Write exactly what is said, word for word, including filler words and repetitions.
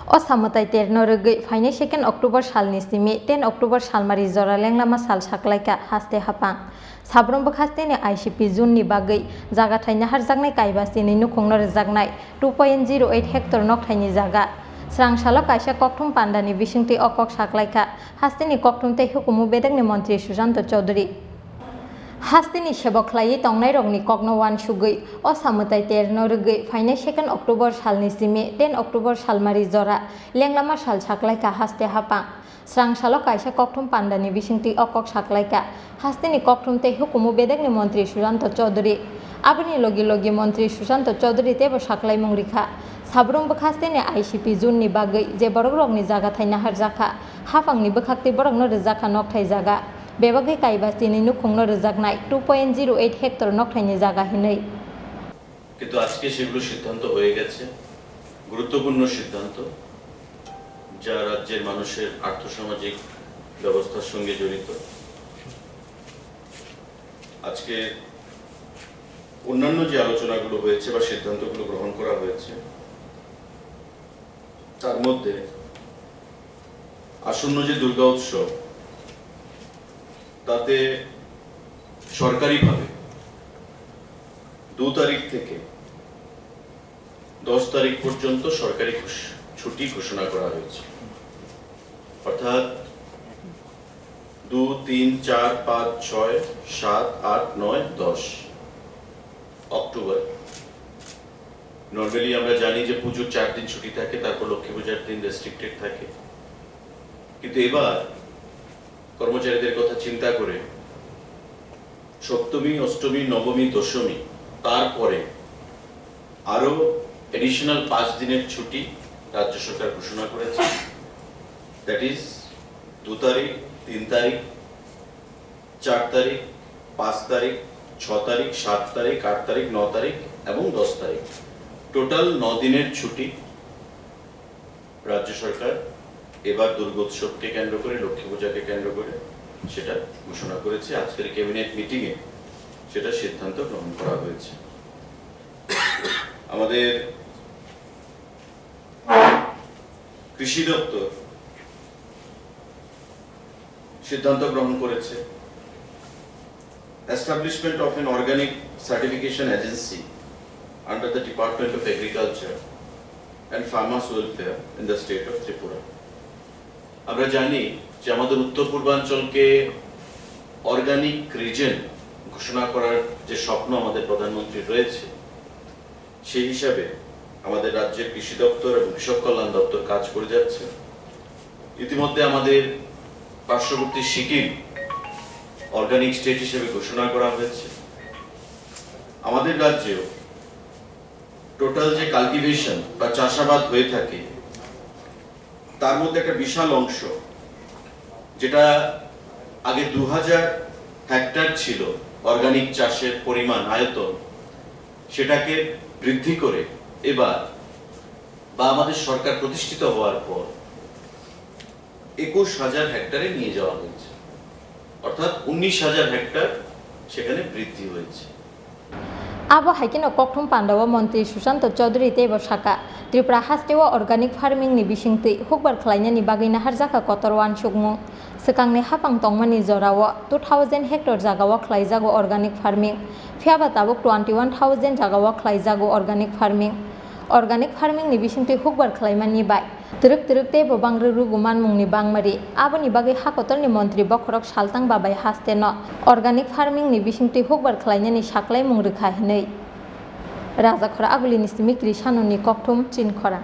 O samwtai terno rwgwi phainai second October salni simi ten October salmari jora lenglama sal saklaikha haste haphang. Sabrum bwkhasteni I C P zone ni bagwi jaga thai naharjaknai Kaibastini nukhungno rwjaknai two point zero eight hectare nokthaini jaga. Srang salo kaisa kokthum pandani bisingtwi o kok saklaikha hasteni kokthum tei hukumu bedekni montri Sushanta Chowdhury. Hasteni sebo khlaiwi tongnairokni kokno uansugwi o samwtai terno rwgwi phainai second October salni simi ten October salmari jora lenglama sal saklaikha haste haphang. Srang salo kaisa kokthum pandani bisingtwi o kok saklaikha hasteni kokthum tei hukumu bedekni montri Sushanta Chowdhury. Aboni logi logi montri Sushanta Chowdhury teibo saklaimung rikha. Sabrum bwkhasteni I C P zone ni bagwi je borokrokni jaga thai naharjakha, haphangni bwkhaktwi borokno rwjakha nokthai jaga. Bebagwi Kaibastini nukhungno rwjaknai two point zero eight hectare nokthaini jaga hinwi. কিন্তু আজকে সেগুলো সিদ্ধান্ত হয়ে গেছে, গুরুত্বপূর্ণ সিদ্ধান্ত, যা রাজ্যের মানুষের আর্থসামাজিক ব্যবস্থার সঙ্গে জড়িত। আজকে অন্যান্য যে আলোচনাগুলো হয়েছে বা সিদ্ধান্তগুলো গ্রহণ করা হয়েছে, তার মধ্যে আসন্ন যে দুর্গা উৎসব, তাতে সরকারিভাবে দু তারিখ থেকে দশ তারিখ পর্যন্ত সরকারি ঘোষ-, ছুটি ঘোষণা করা হয়েছে। অর্থাৎ দু, তিন, চার, পাঁচ, ছয়, সাত, আট, নয়, দশ অক্টোবর। নর্মালি আমরা জানি যে পুজোর চার দিন ছুটি থাকে, তারপর লক্ষ্মী পূজার দিন রেস্ট্রিক্টেড থাকে। কিন্তু এবার কর্মচারীদের কথা চিন্তা করে সপ্তমী, অষ্টমী, নবমী, দশমী, তারপরে আরও অ্যাডিশনাল পাঁচ দিনের ছুটি রাজ্য সরকার ঘোষণা করেছে। দ্যাট ইজ দু তারিখ, তিন তারিখ, চার তারিখ, পাঁচ তারিখ, ছ তারিখ, সাত তারিখ, আট তারিখ, ন তারিখ এবং দশ তারিখ, টোটাল ন দিনের ছুটি রাজ্য সরকার এবার দুর্গোৎসবকে কেন্দ্র করে, লক্ষ্মী পূজাকে কেন্দ্র করে সেটা ঘোষণা করেছে। আজকের ক্যাবিনেট মিটিংয়ে সেটা সিদ্ধান্ত গ্রহণ করা হয়েছে। আমাদের কৃষি দপ্তর সিদ্ধান্ত গ্রহণ করেছে, Establishment of an organic certification agency under the Department of Agriculture and Farmers Welfare in the state of Tripura. আমরা জানি যে আমাদের উত্তর পূর্বাঞ্চলকে অর্গানিক রিজন ঘোষণা করার যে স্বপ্ন আমাদের প্রধানমন্ত্রীর রয়েছে, সেই হিসাবে আমাদের রাজ্যের কৃষি দপ্তর এবং কৃষক কল্যাণ দপ্তর কাজ করে যাচ্ছে। ইতিমধ্যে আমাদের পার্শ্ববর্তী সিকিম অর্গানিক স্টেট হিসেবে ঘোষণা করা হয়েছে। আমাদের রাজ্যেও টোটাল যে কাল্টিভেশন বা চাষাবাদ হয়ে থাকে, তার মধ্যে একটা বিশাল অংশ, যেটা আগে দু হাজার হেক্টর ছিল অর্গানিক চাষের পরিমাণ, আয়তন, সেটাকে বৃদ্ধি করে এবার বা আমাদের সরকার প্রতিষ্ঠিত হওয়ার পর একুশ হাজার হেক্টরে নিয়ে যাওয়া হয়েছে, অর্থাৎ উনিশ হাজার হেক্টর সেখানে বৃদ্ধি হয়েছে। Abo hai kheno kokthum pandao montri Sushanta Chowdhury teibo saka, Tripura hasteo organic farming ni bisingtwi hukbar khlainani bagwi naharjakha kotor uansukmung. Swkangni haphang tongmani jorao two thousand hectare jagao khlaijago organic farming, phiyaba tabuk twenty one thousand jagao khlaijago organic farming. Organic farming ni bisingtwi hukbar khlaimani bai twrwk twrwk teibo bangrwk rwgwi manmungni bangmari. Aboni bagwi ha kotorni montri bokhorok saltang babai hasteno organic farming ni bisingtwi hukbar khlainani saklaimung rwkha hinwi. Rajakhor Agulini simi Krishanoni kokthum Chinkhorang.